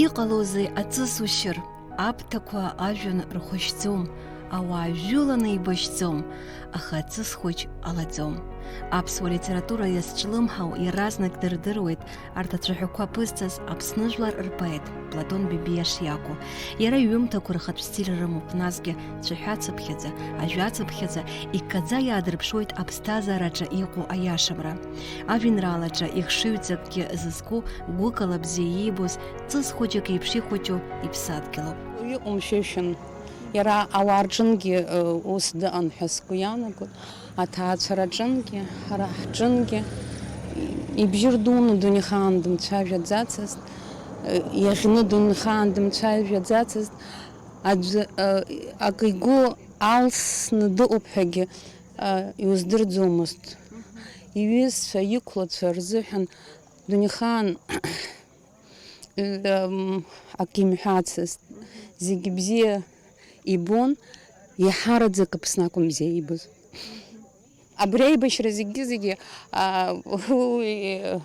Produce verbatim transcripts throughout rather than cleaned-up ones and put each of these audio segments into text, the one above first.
Иҟалозеи аҵыс ушьыр? Аԥҭақәа ажәҩан рхәышьӡом, ауаа жәыланы еибашьӡом, аха аҵыс хәыҷ ҟалаӡом. Аԥсуа литература иазҿлымҳау иаразнак дырдыруеит арҭ ацәаҳәақәа ԥызҵаз Аԥсны жәлар рпоет Платон Бебиа шиакәу. Иара иҩымҭақәа рхатә стиль рымоуп, насгьы цәаҳәацыԥхьаӡа, ажәацыԥхьаӡа иккаӡа иаадырԥшуеит аԥсҭазаараҿы иҟоу аиашамра. Ажәеинраалаҿы ихшыҩҵакгьы зызку, гәыкала бзиа иибоз, ҵыс хәыҷык еиԥш ихәыҷу иԥсадгьылуп. Иҟоумшәышәын. Иара ауаа рҿынгьы, э, ус дыҟан ҳәа сгәы иаанагоит. Аҭаацәара аҿынгьы, ҳара ҳҿынгьы ибжьы рдуны дунеихаан дымцәажәаӡацызт, э, иаӷьны дунеихаан дымцәажәаӡацызт. Аӡәы, э, акы игәы алсны дыҟоуп ҳәагьы, э, иуздырӡомызт. Иҩызцәа, иқәлацәа рзыҳәан дунеихаан М, акы имҳәацызт. Зегьы бзиа ибон, иаҳараӡак Аԥсны акәын бзиа иибоз. Абри аибашьра зегьы-зегьы, а, уи,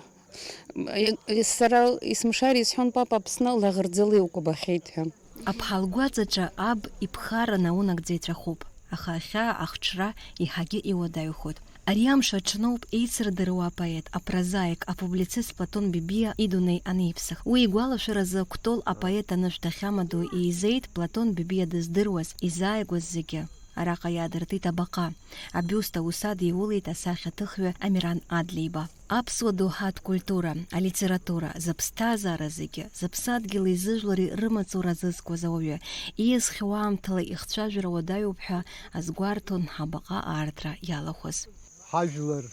э, сара есымшар исҳәон, папа Аԥсны лаӷырӡыла иукәабахьеит ҳәа. Аԥҳа лгәаҵаҿы аб иԥхара наунагӡа иҵәахуп, аха ахьаа ахҽра еиҳагьы иуадаҩхоит. Ари амш аҽноуп еицырдыруа апоет, апрозаик, апублицист Платон Бебиа идунеи анеиԥсах. Уи игәалашәаразы Кәтол апоет анышә дахьамадоу еизеит Платон Бебиа дыздыруаз, изааигәаз зегьы. Араҟа иаадыртит абаҟа. Абиуст аус адиулеит асахьаҭыхҩы Амиран Адлеиба. Аԥсуа доуҳатә культура, алитература, зыԥсҭазаара зегьы, зыԥсадгьыли зыжәлари рымаҵура зызкуаз ауаҩы, ииасхьоу аамҭала ихцәажәара уадаҩуп ҳәа азгәарҭон абаҟа аартра иалахәыз. Ҳажәлар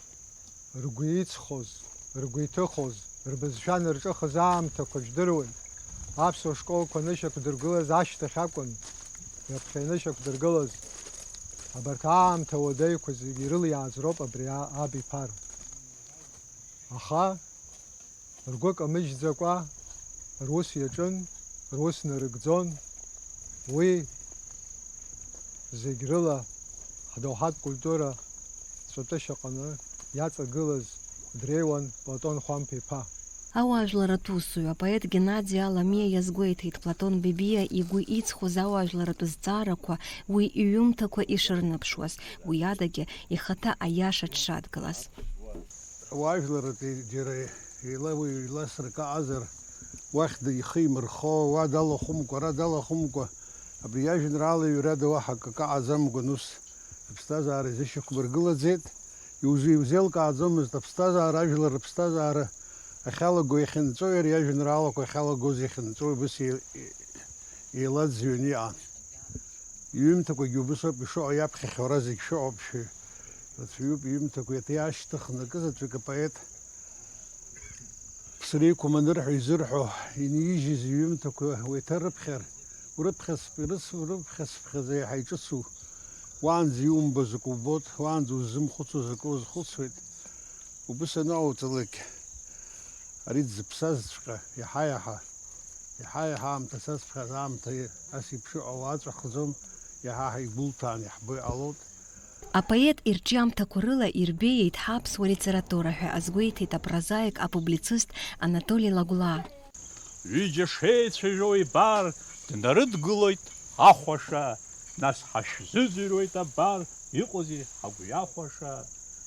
ргәы иҵхоз, ргәы иҭыхоз, рбызшәа анырҿыхыз аамҭақәа жәдыруеит. Аԥсуа школқәа анышьақәдыргылаз ашьҭахь акәын, ҩаԥхьа инышьақәдыргылаз. Абарҭ аамҭа уадаҩқәа зегьы ирылиааз роуп абри а-, абиԥара. Аха ргәы камыжьӡакәа рус иаҿын, рус нарыгӡон. Уи зегь рыла ҳдоуҳатә культура ҵәатәышьаҟаны иаҵагылаз дреиуан Платон Хәамԥ-иԥа. Ауаажәларатә усуҩ, апоет Геннади Аламиа иазгәеиҭеит Платон Бебиа игәы иҵхоз ауаажәларатә зҵаарақәа уи иҩымҭақәа ишырныԥшуаз, уи адагьы ихаҭа аиаша дшадгылаз. Ауаажәларатәи џьара еилауаҩ-еиласрак аҟазар, уахь ихы имырхо, уа далахәымкәа, ара далахәымкәа, абри иажәеинраала иҩрада уаҳа акы аҟаӡамкәан ус аԥсҭазаара изышьақәмыргылаӡеит. Иузеилкааӡомызт аԥсҭазаара, ажәлар рыԥсҭазаара ахьалаго иахьынҵәо, иара иажәеинраалақәа ахьалагоз иахьынҵәо, убыс еи-, еилаӡҩаны иҟан. Иҩымҭақәагьы убыс ауп ишыҟоу, иаԥхьахьоу ара зегь шыҟоу аԥшьаҩ рацәаҩуп, иҩымҭақәа еиҭа иаашьҭыхны акызаҵәык апоет ԥсра иқәым анырҳәо изырҳәо, инижьыз иҩымҭақәа уеиҭарыԥхьар, урыԥхьацыԥ-, рыц-, урыԥхьацыԥхьаӡа еиҳа иҿыцу, уаанӡа иумбо закә убоит, уаанӡа уззымхәыцуа закә уазхәыцуеит. Убыс аныҟауҵалак, ари дзыԥсазҵәҟьа, иаҳа-иаҳа, иаҳа-иаҳа аамҭа сацәхьаз аамҭа ас еиԥш иҟало аҵәахӡом, иаҳа-иаҳа игәылҭәаан иаҳбо иҟалоит. Апоет ирҿиамҭақәа рыла ирбеиеит ҳаԥсуа литература ҳәа азгәеиҭеит апрозаик, апублицист Анатоли Лагәлаа. Ҩыџьа шеицәажәо ибар, днарыдгылоит ахәаша, нас ҳашәзыӡырҩуеит абар, иҟоузеи ҳагәҩахәаша?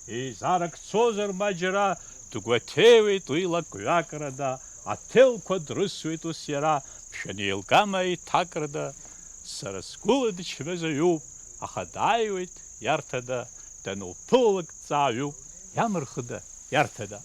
Еизарак цозар ма џьара, дгәаҭеиуеит уи лак-ҩакрада, аҭелқәа дрысуеит ус иара, мшәан еилгама аиҭакрада? Сара сгәыла дычмазаҩуп, аха дааиуеит иарҭада, данылԥылалак дҵааҩуп, иамырхыда, иарҭада?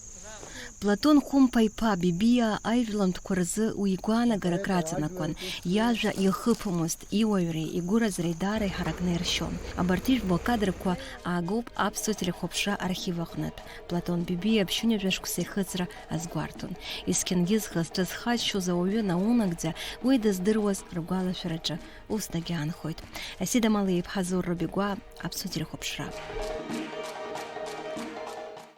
Платон Хәымԥа-иԥа Бебиа аижәлантәқәа рзы уи игәаанагарак раҵанакуан, иажәа иахыԥомызт, иуаҩреи игәыразреи даара иҳаракны иршьон. Абарҭ ижәбо акадрқәа аагоуп аԥсуа телехәаԥшра архив аҟнытә. Платон Бебиа ԥшьынҩажәа шықәса ихыҵра азгәарҭон. Есқьынгьы зхы-зҿы зхаччоз ауаҩы наунагӡа уи дыздыруаз ргәалашәараҿы ус дагьаанхоит. Асида Малеи-иԥҳа Зурра Бегәаа, Аԥсуа телехәаԥшра.